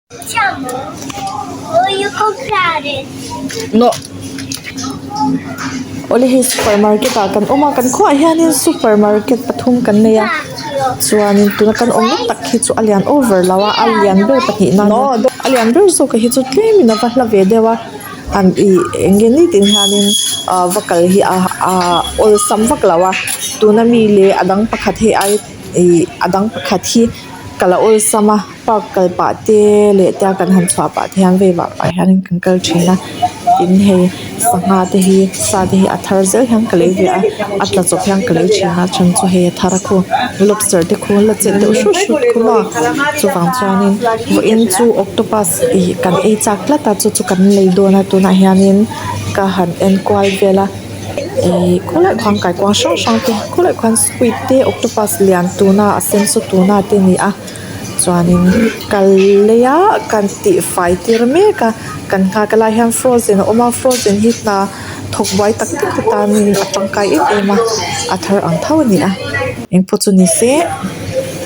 Awle hei super market ah kan awm a kan khuaah hianin super market pathum kan nei a chuanin tuna kan awm na tak hi chu a lian over lo a a lian ber pahnih nan a lian ber zawk hi chu tlemin a va hla ve deuh a an ih eng nge nitin hianin ah va kal hi ah ah awlsam vak lo a tuna mi leh a dang pakhat hei ai ih a dang pakhat hi kal a awlsam a. Park kal pah te leh te a kan han chhuah pah te hian vei vah pah hianin kan kal thin a tin hei sangha te hi sa te hi a thar zel hian ka lei ve a a tla chawp hian ka lei thin a chhan chu hei a thar a khu lobster te khu la chet deuh hrut hrut khu maw chuvang chuanin vawiin chu octopus ih kan ei chak tlat a chu chu kan lei dawn a tunah hianin ka han en kual vel a ihh khawlai khuan kaikuang hrang hrang te khawlai khuan squid te octopus lian tuna a sen saw tuna te a ni a. Chuanin kal lei a kan tih fai tir mek a kan nghak a lai hian frozen a awm a frozen hi hna thawk buai tak tak te tanin a tangkai em em a a thar ang tho a ni a engpawh chu ni se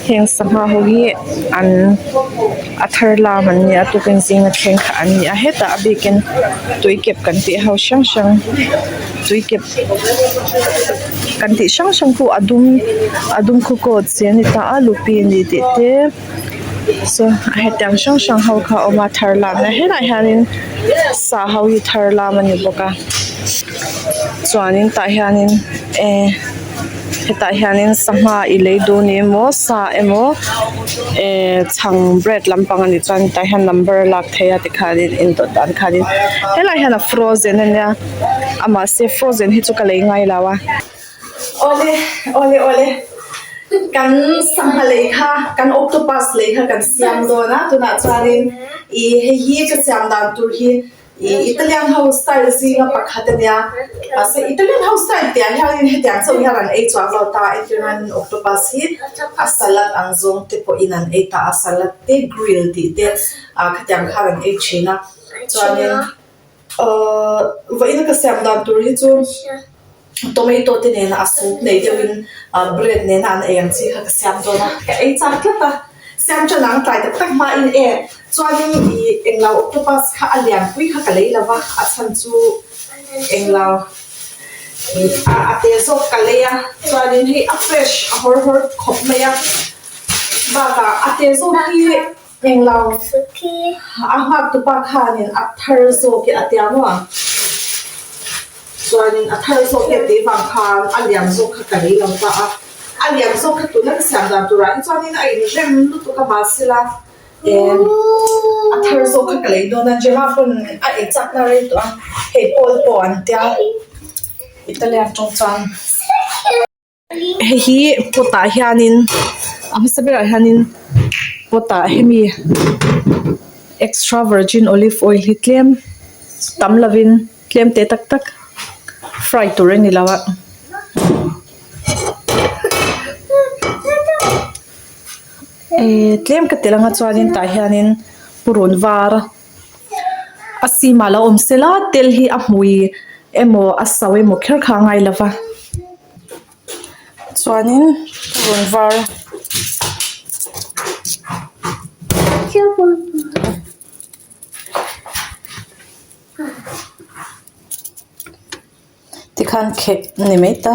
heng sangha ho hi an a thar lam an ni a tukin zinga thleng kha an ni a hetah a bikin tui kep kan tih ho hrang hrang tui kep. Kan tih hrang hrang pawh a dum a dum khaw kawt che a ni ta a lupi a ni tih te saw hetiang hrang hrang ho kha a awm a thar lamna helaiah hianin sa ho hi thar lam a ni bawk a chuanin tah hianin eh hetah hianin sangha i lei duh ni emaw sa emaw eh chhang bread lampang a nih chuan tah hian number a lak theih a tikhanin indawt dan khanin helaiah hian a frozen a nia. A mahse frozen hi chu ka lei ngai lo a. Awle awle awle kan sangha lei kha kan octopus lei kha kan siam dawn a tunah chuanin ih hei hi ka siam dan tur hi ih Italian ho style zinga pakhat a nia mahse Italian ho style tih ah hianin hetiang chauh hian an ei chuang lo ta entirnan octopus hi a salad ang zawng te pawhin an ei ta a salad te grill tih te ah khatiang khan an ei thin a chuanin. Ahh vawiin ka siam dan tur hi chu tomato te nena a soup nei deuhin ah bread nena an ei ang chi kha ka siam dawn a ka ei chak tlat a siam tan ang tlai tak tak hmain e chuanin ih englo octopus kha a lianpui kha ka lei lo va a chhan chu englo ih a te zawk ka lei a chuanin hei a fresh a hawr hawr khawp mai a bakah a te zawk hi. Englo a nghak tupa khanin a thar zawk hi a tia maw ang? Chuanin a thar zawk hi a tih vang khan a lian zawk kha ka lei lo ta a, a lian zawk kha tuna ka siam dan turah hi chuanin a inrem lutuk a mahsela em a thar zawk kha ka lei dawn a, Gemma pawn a ei chakna rei tawh a, hei pawl pawh an tia Italian tawng chuan. Hei hi pot ah hianin a hmasa berah hianin pot ah hemi extra virgin olive oil hi tlem tam lovin tlem teh tak tak fry tur a ni lo a. Ehh tlem ka telh anga chuanin tah hianin purun var a sim ah lo awm sela tel hi a hmui emaw a so emaw kher kha a ngai lova. Chuanin rawn var tikhan khek a ni mai ta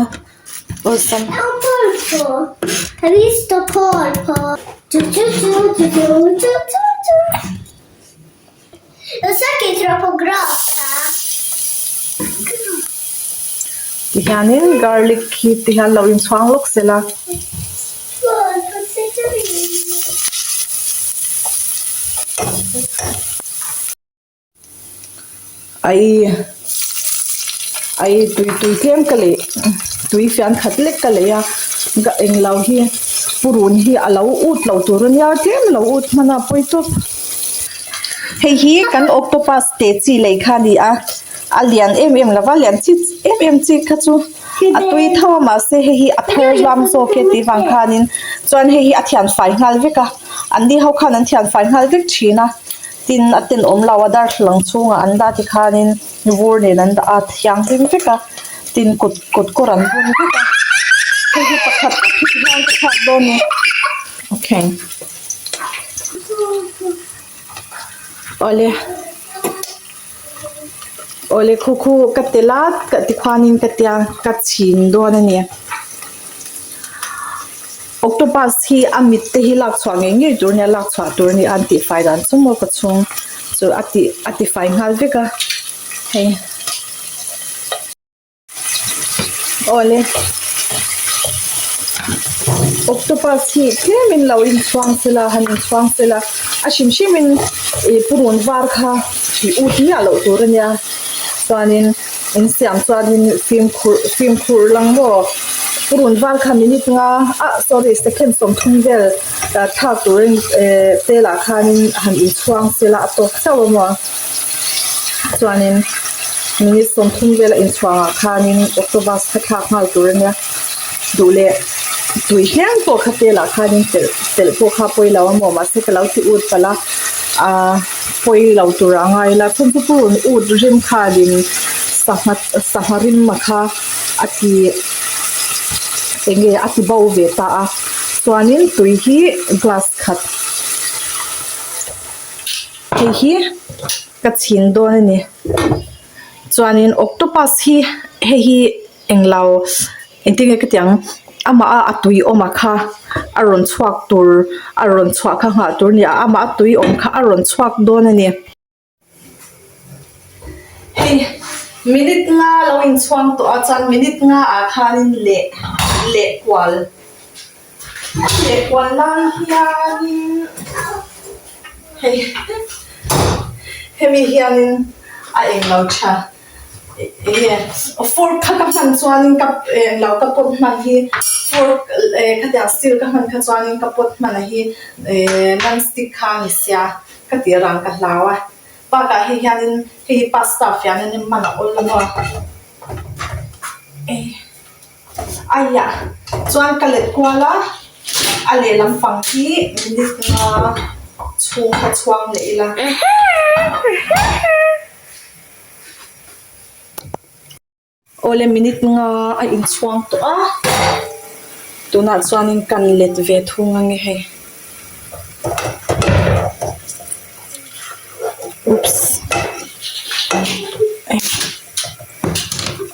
awlsam. Tihianin garlic hi tihian lo inchhuang lawk sela. Ai ai tui tui tlem ka lei tui fian khat lek ka lei a ka englo hi purun hi a lo ut lo tur a nia tlem a lo ut hman a pawi tawp. Hei hi kan octopus te chi lei kha a ni a a lian em em lova lian chi em em chi kha chu a tui tho a mahse hei hi a thar hlam zawk e tih vang khanin chuan hei hi a thian fai nghal vek a an ni ho khan an thian fai nghal vek thin a tin a tenawm lo a darthlalang chhungah an dah tikhanin vur nen an dah a thianghlim vek a tin kut kut kawr an bun vek a hei hi pakhat hi hian ka thlak dawn a ni okay. Awle awle khu khu ka tel a ka tikhuanin ka tia ka chhin dawn a ni octopus hi a mit te hi lak chhuah ngei ngei tur a nia lak chhuah tur a ni a an tihfai dan chu maw ka chhung chu a ti a tifai nghal vek a hei. Awle octopus hi tlem in lo inchhuang sela han inchhuang sela a hrim hrim in ih purun var kha ih ut miah loh tur a nia chuanin in siam chuanin fimkhur fimkhur lang maw purun var kha minute nga ah sorry second 30 vel thlak turin eh tel ah khanin han inchhuang sela a tawk chauh a maw. Chuanin minute 30 vela inchhuangah khanin octopus kha thlak nghal tur a nia duh leh tui hleng pawh kha telah khanin telh telh pawh kha pawi lo a maw mahse ka lo ti ut palh a ahh pawi lo tur a ngai la chhun chu purun ut rim khanin sangha sangha rim a kha a ti eng nge a ti bo ve ta a chuanin tui hi glass khat. Hei hi ka chhin dawn a ni chuanin octopus hi hei hi englo engtin nge ka tih ang amah a a tui awm a kha a rawn chhuak tur a rawn chhuah kha nghah tur a ni a amah a tui awm kha a rawn chhuak dawn a ni. Hei minute nga lo inchhuang tawh a chuan minute nga ah khanin leh leh kual leh kual lai hianin hei hemi hianin a englo tha eng nge fork kha ka hman chuanin ka englo ka pawt hman hi fork eh khatiang steel ka hman kha chuanin ka pawt hman a hi eh non stick kha a ni sia. Ka tih rang ka hlau a, bakah hei hianin hei hi pasta fiahna in man a awl lo a, ei aiah chuan ka let kual a, a lehlam pang hi minute nga chhung kha chhuang leh ila. Awle minute nga a inchhuang tawh a, tunah chuanin kan let ve thung ange hei. Oops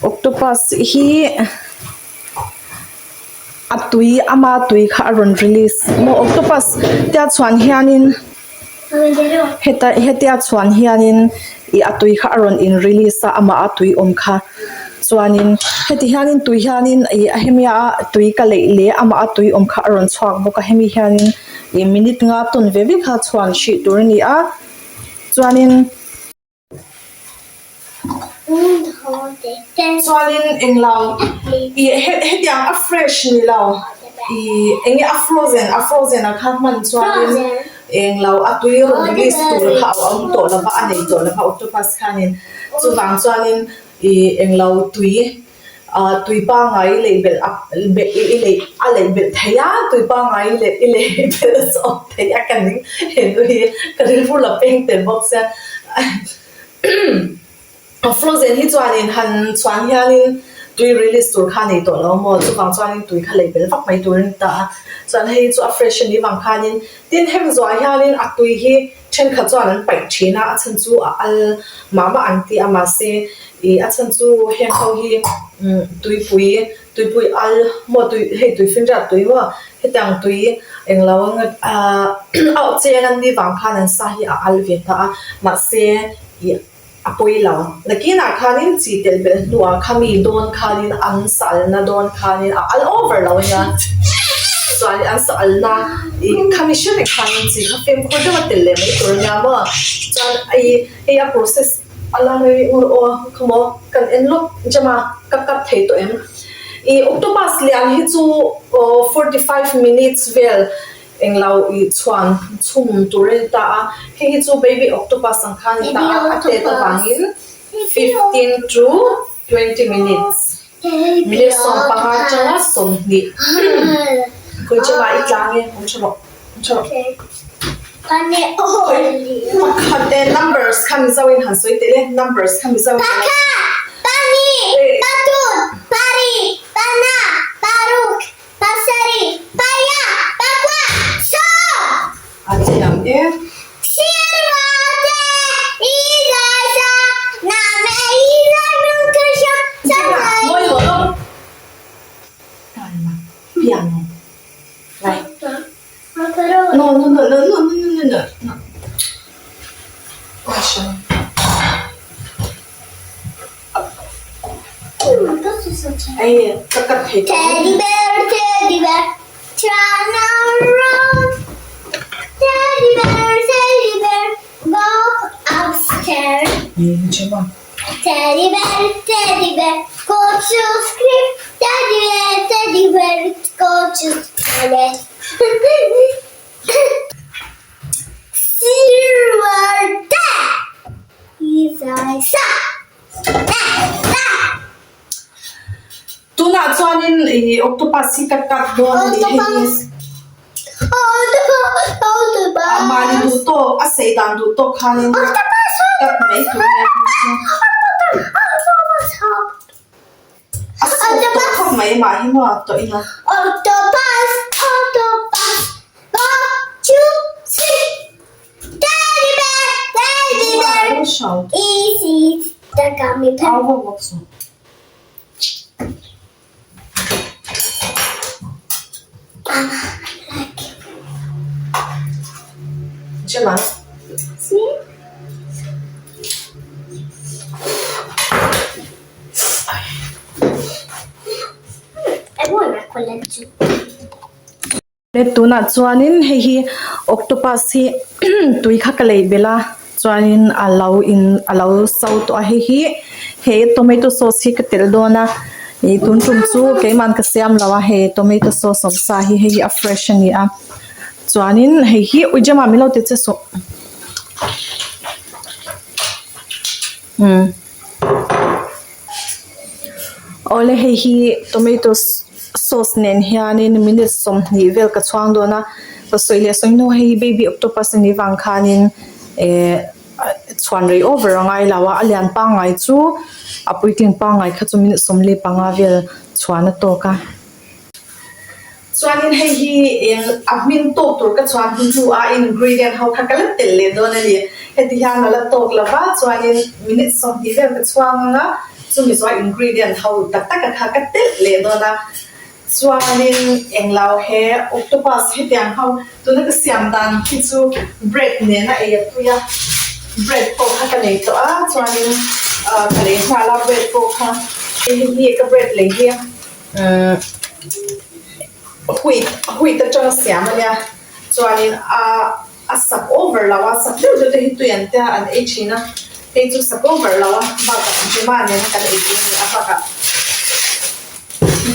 octopus hi a tui ama tui kha a rawn release maw octopus tia chhuan hianin. Heta hetia chhuan hianin ih a tui kha a rawn in release a amah a tui awm kha chuanin heti hianin tui hianin ih a hemi a tui ka leih leh amah a tui awm kha a rawn chhuak bawk a hemi hianin ih minute nga tawn ve ve kha chhuan hrih tur a ni a chuanin. Chuanin englo ih hetiang a fresh ni lo ih eng nge a frozen a frozen ah kha hman chuanin englo a tui rawn release tur kha a awm tawh lo va a nei tawh lo va octopus khanin chuvang chuanin ih englo tui ah tui pangngai lei belh a belh i lei a lei belh thei a tui pangngai leh i lei belh zawk thei a ka ning he nu hi ka rilru la peng tel bawk sia frozen hi chuanin han chhuan hianin tui release tur kha a nei tawh lo a maw chuvang chuanin tui kha lei belh vak mai tur a ni ta a chuan hei chu a fresh a nih vang khanin tin hemi zawhah hianin a tui hi Thenkhat chuan an paih thin a, a chhan chu a al mah mah an ti a, mahse ih a chhan chu heng ho hi umm tuipui tuipui al maw tui hei tui finriat tui maw hetiang tui englo ahh a awh cheng an ni vang khan an sa hi a al ve ta a, mahse ih a pawi lo. Nakinah khanin chi telh belh hnuah khami dawn khanin an sa alna dawn khanin a al over lo a nia chuanin an sa alna ih khami hre reng khanin chi kha fimkhur deuh a telh leh mai tur a nia maw chuan hei hei a process a la rei ur aw khawmaw kan en lawk jam a ka cut thei tawh em ih octopus lian hi chu aw 45 minutes vel Englo i chhuan chhum tur a ni ta a, hei hi chu baby octopus ang kha a ni ta a, a tet avangin 15 to 20 minutes, minute 15 atanga 20 Kawihchawmah i tlang e, awm tha rawh, awm tha rawh. Pakhat e numbers kha Mizo in han sawi telh e, numbers kha Mizo in. Pasarih, pariat, pakua, sawm! A thiam e. Sirvate! Teddy bear, teddy bear, turn around. Teddy bear, teddy bear, go upstairs. Teddy bear, teddy bear, go to sleep. Teddy bear, teddy bear, go to toilet. Silver Tunah chuanin ih octopus hi ka cut dawn a ni hei hi. Mahni duh tawk a sei dan duh tawk khanin cut mai tur a nia hei chu. A sawp tawh khawp mai mah hi maw tawh ina. Gemma. Le tunah chuanin hei hi octopus hi tui kha ka lei belh a chuanin a lo in a lo so tawh a hei hi he tomato sauce hi ka telh dawn a ih tun tum chu keimahn ka siam lo a hei tomato sauce awm sa hi hei hi a fresh a ni a chuanin hei hi ui jam ah min lo ti che suh umm awle hei hi tomato sauce nen hianin minute 20 vel ka chhuang dawn a ka sawi leh sawi hnu hei hi baby octopus a nih vang khanin eh chhuan rei over a ngai lo a a lian pangngai chu a puitling pangngai kha chu minute 15 vel chhuan a tawk a. Chuanin hei hi eng a hming tawk tur ka chuan hun hnu a ingredient ho kha ka la telh leh dawn a ni. Heti hian a la tawk lo va, chuanin minute 20 vel ka chhuang ang a, chumi chuan ingredient ho tak tak a kha ka telh leh dawn a. Chuanin englo he octopus hetiang ho tuna ka siam dan khi chu bread nena ei a pui a, bread pawh kha ka nei tawh a, chuanin ka lei nghal a bread pawh kha hei hi ka bread lei hi. Wheat wheat atanga siam a nia chuanin a a sak over lo a sak deuh deuh te hi tui an tia an ei thin a hei chu sak over lo a bakah Gemma nena kan ei tur a ni a bakah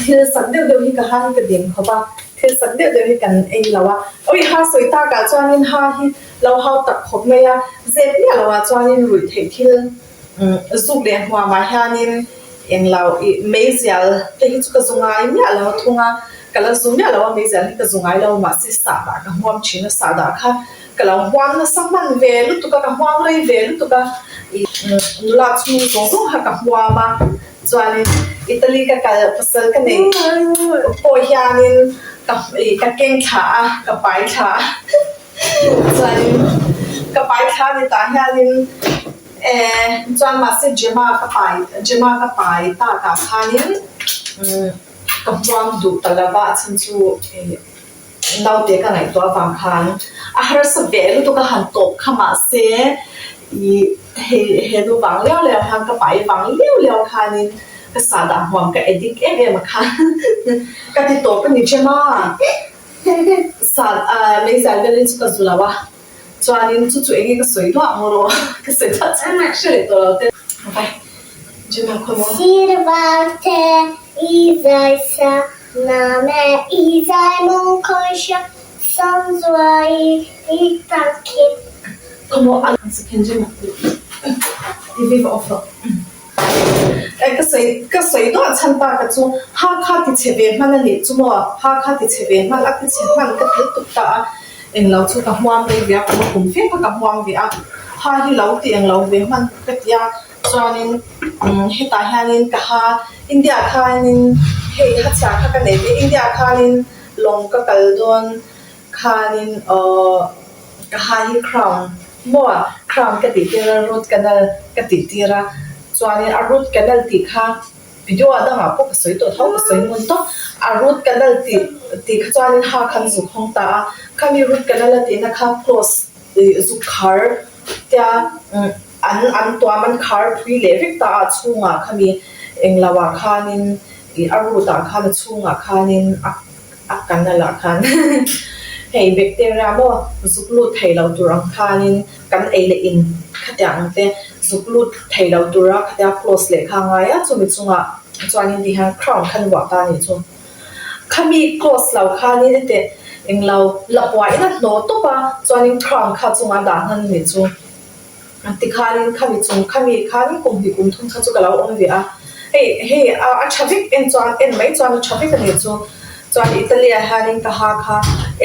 thil sak deuh deuh hi ka han ka ding khawp a thil sak deuh deuh hi kan ei lo a awi ha sawi takah chuanin ha hi lo hau tak khawp mai a zep miah loah chuanin ruih theih thil. Zuk leh hmuamah hianin englo ih meizial te hi chu ka zu ngai miah lo a thung a, ka la zu miah lo a meizial hi ka zu ngai lo mahse sahdah ka hmuam thin a, sahdah kha ka lo hmuam nasa hman ve lutuk a, ka hmuam rei ve lutuk a, ih nula chhung zawng zawng kha ka hmuam a, chuanin Italy ka kal pasal ka neih pawh hianin ka ih ka keng thla a, ka pai thla a. Chuanin ka pai thla ni tah hianin eh chuan mahse Gemma ka pai Gemma ka pai takah khanin umm ka hmuam duh ta lova a chhan chu ih naute ka ngaihtuah avang khan a harsa ve lutuk a han tawp kha mahse ih hei he nu vang liau liau khan ka pai vang liau liau khanin ka sahdah hmuam ka addict em em a khan ka ti tawp a ni Gemma. Sat a meizial velin chu ka zu lo a, chuanin chu chu enge ka sawi duah maw rawh ka sawi duah chu hre leh tawh lo te. Vai Juna khaw maw. Sir Varte i zai sa na me i zai mawng khawi hria sam zuai i tak khi. Khaw maw a second Juna TV va off rawh. Ka sawi ka sawi duah chhan ta ka chu ha kha ti chhe ve hman a nih chu maw ha kha ti chhe ve hman a ti chhe hman ka ti lutuk ta a englo chu ka hmuam rei ve a kum a kum fe kha ka hmuam ve a ha hi lo ti englo ve hman ka ti a chuanin umm hetah hianin ka ha India ah khanin hei ha chhia kha ka nei ve India ah khanin lawng ka kal dawn khanin aww ka ha hi crown Maw crown ka tih tir a root canal ka tih tir a chuanin a root canal tih kha video ah dangah pawh ka sawi tawh tho ka sawi ngun tawp a root canal tih tih kha chuanin ha khan zuk hawng ta a khami root canal a tihna kha close ih zuk khar te. khatia an an tuam an khar phui leh vek ta a chhungah khami englo ah khanin ih a root ah khan a chhungah khanin a a canal ah khan hei bacteria maw zuk lut thei lo tur ang khanin kan ei leh in khatiang ang te zuk lut thei lo tura khatia close leh kha a ngai a chumi chungah chuanin tihian crown khan vuah ta a nih chu. Khami close lo khanin heti englo la puahin a hnawh tawp a chuanin crown kha chungah dah hnan a nih chu. Tikhanin khami chung khami khanin kum hnih kum thum kha chu ka lo awm ve a, hei hei a a tha vek en chuan en mai chuan a tha vek a nih chu. Chuan Italy ah hianin ka ha kha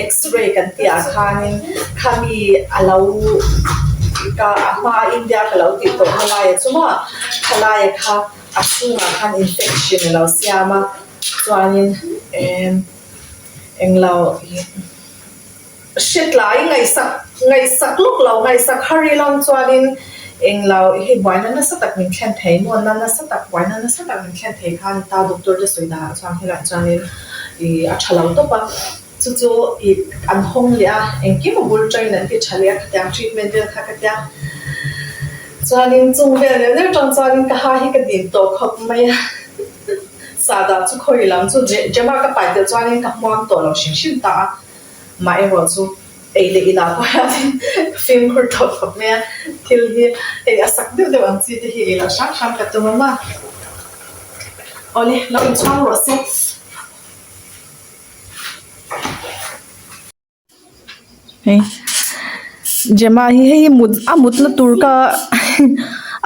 x-ray kan tih ah khanin khami a lo ka a hma a India ka lo tih tawh na laia chu maw khalaia kha a chhungah khan infection a lo siam a chuanin emm englo ih. Hritlai ngaihsak ngaihsak lawk lo ngaihsak har i lang chuanin englo hei buaina nasa tak min thlen thei maw na nasa tak buaina nasa tak min thlen thei kha a ni ta doctor te sawi danah chuan helaiah chuanin ih a tha lo tawp a chu chu ih an hawng leh a engkim a bul tangin an ti tha leh a khatiang treatment vel kha ka tia chuanin chung vel neuh neuh tang chuanin ka ha hi ka din tawh khawp mai a. Sahdah chu khawi lam chu Gemma ka pai tel chuanin ka hmuam tawh lo hrim hrim ta a. Mah erawh chu ei leh inah pawh hianin ka fimkhur tawh khawp mai a, thil hi hei a sak deuh deuh ang chi te hi ei loh hram hram ka tum a ma. Awle, lo inchhuang rawh se. Hei Gemma hi hei mut a mutna tur ka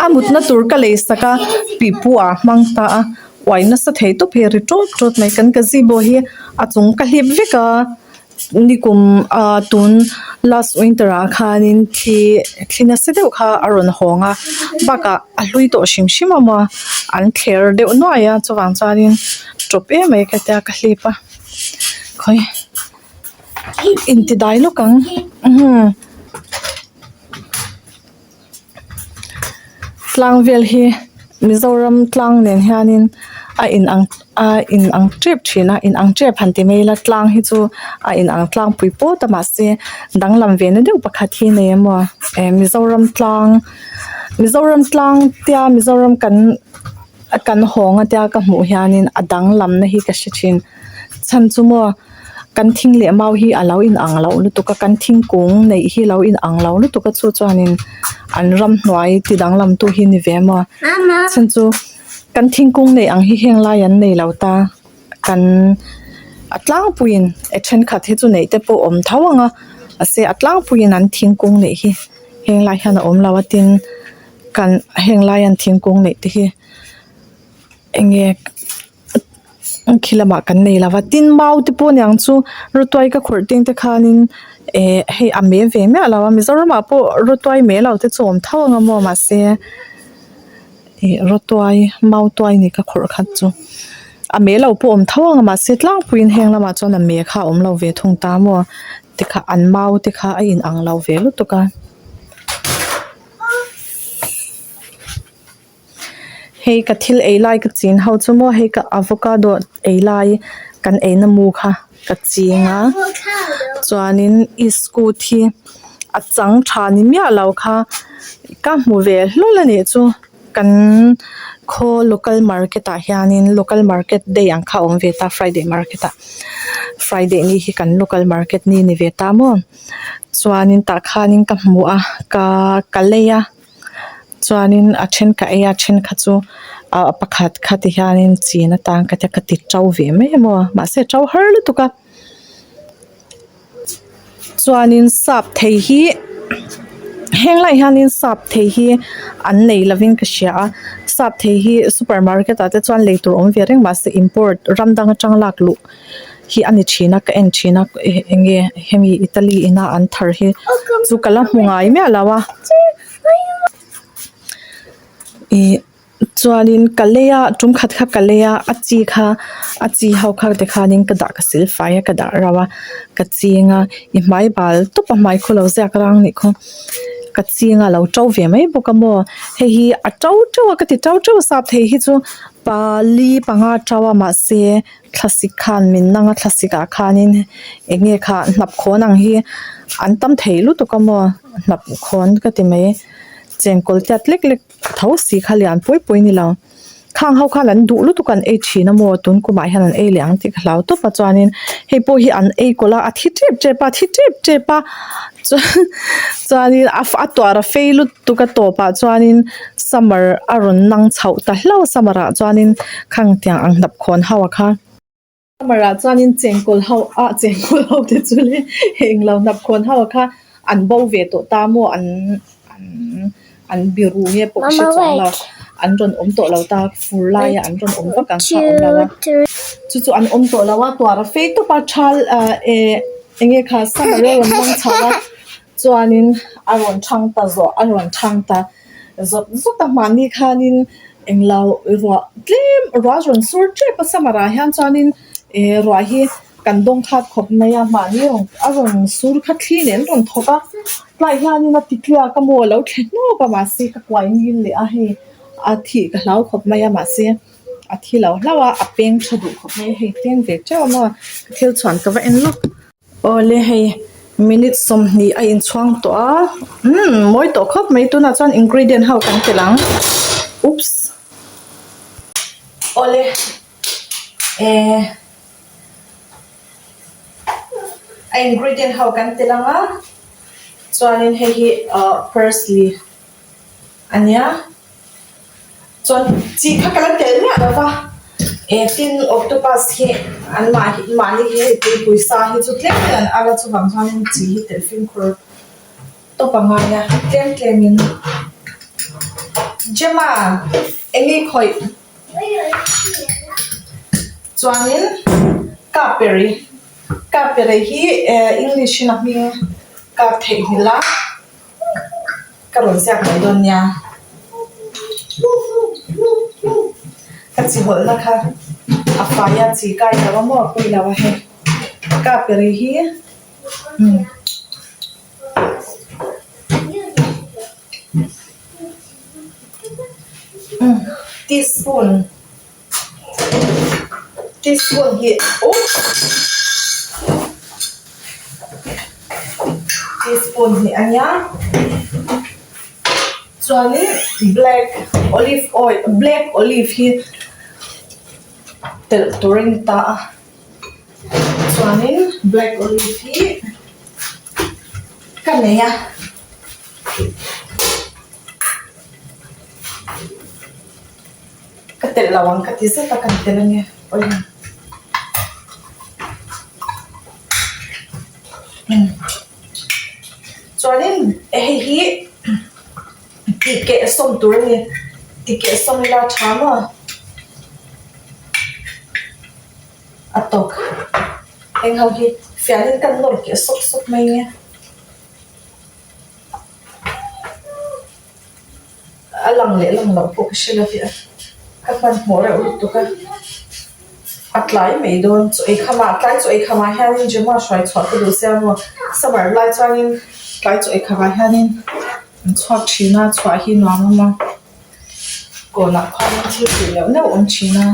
a mutna tur ka lei sak a pipu ah a hmang ta a uai nasa thei tawp hi a ri tawt tawt mai kan gazebo hi a chung ka hlip vek a nikum ah tun last winter ah khanin thli thli nasa deuh kha a rawn hawng a bakah a hlui tawh hrim hrim a maw an thler deuh nuai a chuvang chuanin tawp em mai ka tia ka hlip a khawi. Intidai lawk ang tlang vel hi Mizoram tlang nen hianin a in ang a in ang tep thin a in ang tep han ti mai ila tlang hi chu a in ang tlangpui pawt a mahse danglam ve na deuh pakhat hi nei a maw eh Mizoram tlang Mizoram tlang tia Mizoram kan kan hawng a tia ka hmuh hianin a danglam na hi ka hre thin chhan chu maw. Kan thing leh mau hi a lo in ang loh lutuk a kan thingkung neih hi lo in ang lo lutuk a chu chuanin an ramhnuai ti danglam tu hi ni ve maw chhan chu kan thingkung neih ang hi heng lai an nei lo ta kan a tlangpuiin a thenkhat hi chu neih te pawh awm tho ang a mahse a tlangpuiin an thingkung neih hi heng lai hian a awm lo a tin kan heng lai an thingkung neih te hi eng nge. Khi lamah kan nei lova tin mau te pawh niang chu rawtuai ka khawrh teng te khanin eh hei a me ve miah lo a Mizoramah pawh rawtuai me lo te chu a awm tho ang a maw mahse ih rawtuai mau tuai ni ka khawrh khat chu a me lo pawh a awm tho ang a mahse tlangpuiin heng lamah chuan a me kha a awm lo ve thung ta maw tikha an mau te kha a inang lo ve lutuk a. Hei ka thil ei lai ka chin ho chu maw hei ka avocado ei lai kan ei na mu kha ka ching a chuanin iskut hi a chang tha ni miah lo kha ka hmu ve hlawl a nih chu kan khaw local market ah hianin local market day ang kha a awm ve ta friday market ah friday ni hi kan local market ni a ni ve ta maw chuanin tah khanin ka hmu a ka ka lei a. Chuanin a then ka ei a a then kha chu ah pakhat kha ti hianin chin atan ka tia ka ti to ve mai a maw mahse a to har lutuk a chuanin sap thei hi heng laiah hianin sap thei hi an nei lovin ka hria a sap thei hi super market ah te chuan lei tur awm ve reng mahse import ram dang atang lak luh hi a ni thin a ka en thin a eng nge hemi Italy ina an thar hi chu ka la hmu ngai miah lo a ih chuanin ka lei a tum khat kha ka lei a a chi kha a chi ho kha tikhanin ka dah ka sil fai a ka dah rauh a ka ching a i hmai bal tawp a hmai khaw lo ziak rang nih khaw. ka ching a lo to ve mai bawk a maw hei hi a to teuh a ka ti to teuh a sap thei hi chu pali panga to a mahse thlasik khan min nang a thlasik ah khanin eng nge kha hnap khawn ang hi an tam thei lutuk a maw hnap khawn ka ti mai chengkawl tiat lek lek tho si kha lian pui pui ni lo. Khang ho khan an duh lutuk an ei thin a maw tun kumah hian an ei leh ang tih ka hlau tawp a chuanin hei pawh hi an ei kawlh a a thi tep tep a thi tep tep a chuan chuanin a a tuar a fei lutuk a tawpah chuanin summer a rawn nang chhoh ta hlauh a summer ah chuanin khang tiang ang hnap khawn ho a kha. Summer ah chuanin chengkawl ho ah chengkawl ho te chu le englo hnap khawn ho kha an bo ve tawh ta maw an an an biru nge pawh ka hre chuang lo an rawn awm tawh lo ta fur laia an rawn awm vak ang kha a awm lo a chu chu an awm tawh lo a tuar a fei tawp a thal ah eh eng nge kha summer a rawn hmang chho a chuanin a rawn thang ta zawh a rawn thang ta. Zawt zawt a mahni khanin englo ruah tlem ruah rawn sur tep a summer ah hian chuanin eh ruah hi kan dawng khat khawp mai a mahni rawn a rawn sur kha thli nen an rawn thawk a tlaiah hianin a ti tliak a maw a lo thle hnawk a mahse ka kuai ngil leh a hei a thih ka hlau khawp mai a mahse a thi lo hlauh a a peng tha duh khawp mai a hei peng ve teuh a maw ka thil chhuan ka va en lawk. Awle hei minute 20 a inchhuang tawh a umm mawi tawh khawp mai tunah chuan ingredient ho kan telh ang oops awle eh a ingredient ho kan telh ang a chuanin hei hi ah parsley a nia. Chuan chi kha ka la tel miah lo va, eh tin octopus hi an mah mahni hi hei tuipui sa hi chu tlem in an al a chuvang chuanin chi hi telh fimkhur tawp a ngai a tlem tlem in. Gemma eng nge khawih? Chuanin kaperi kaperi hi eh english in a hming kap theihnghilh a. Ka rawn ziak mai dawn nia. Ka chi hawlhna kha a fai a chi kai lo a maw a pawi lo a hei. Ka peri hi umm umm teaspoon Teaspoon hi oops teaspoon hi a nia chuanin black olive oil black olive hi telh tur a ni ta a chuanin black olive hi ka nei a. Ka telh lo ang ka ti zet a kan telh ania awi umm chuanin hei hi tih keh sawm tur a ni tih keh sawm ila a tha maw a tawk heng ho hi fianin kan nawr keh sawk sawk mai nia. A lang leh lang loh pawh ka hre lo hi a ka hmanhmawh reuh lutuk a a tlai mai dawn chaw ei khamah tlai chaw ei khamah hianin Gemma hruai chhuah ka duh sia maw summer lai chuanin tlai chaw ei khamah hianin an chhuak thin a chhuah hi nuam awm a kawnah khuanin thil tih neuh neuh awm thin a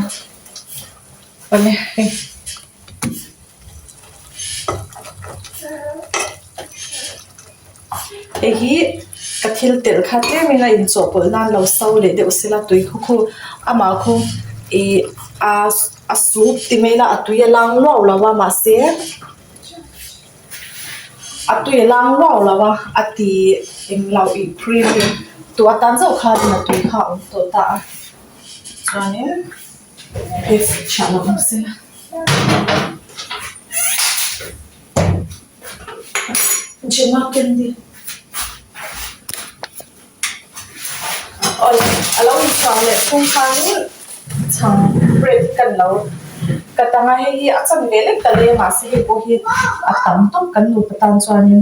awle hei. Hei hi ka thil telh kha tlemin a inchawhpawlh nan lo so leh deuh sela tui khu khu amah khu ih a a soup ti mai ila a tui a lang luau lo a mahse a tui a lang luau lo a a ti englo ih cream tih atan chauh khanin a tui kha a awm tawh ta a chuanin. A lo inchhuah leh chhung khanin chhang bread kan lo cut ang a hei hi a chan ve lek ta le mahse hei pawh hi a tam tawp kan nupa tan chuanin.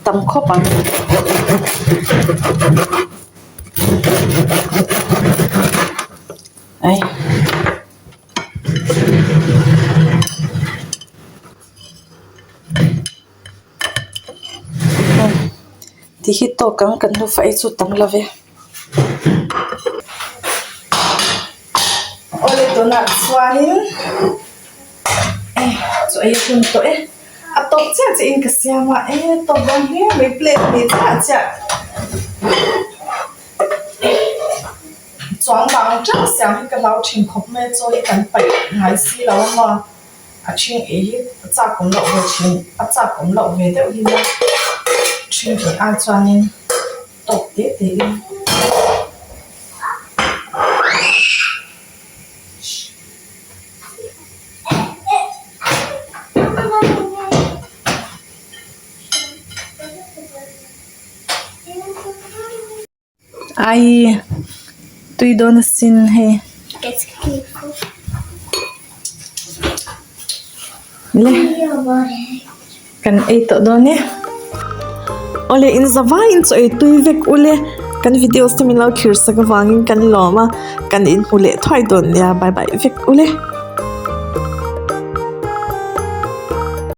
Tam khawp ang. Ai. Ti hi tawk ang kan nufa ei chu tam lo ve. Awle tunah chuanin eh chaw ei a hun tawh e. A tawp chiah chiah in ka siam a e tawp dawn hle mai plate ni chiah chiah chuang bang teuh siam hi ka hlau thin khawp mai a chaw hi kan paih ngai si lo a maw. A ṭhing ei hi a chak awm loh ve ṭhin a chak awm loh ve deuh hi nia ṭhing ei ai chuanin tawp te te in. Ai tui dawn asin hei. Le kan ei tawh dawn e. Awle in zavaiin chaw ei tui vek ule kan videos te min lo thlir sak avangin kan lawm a kan inhmu leh thuai dawn nia bye bye vek ule.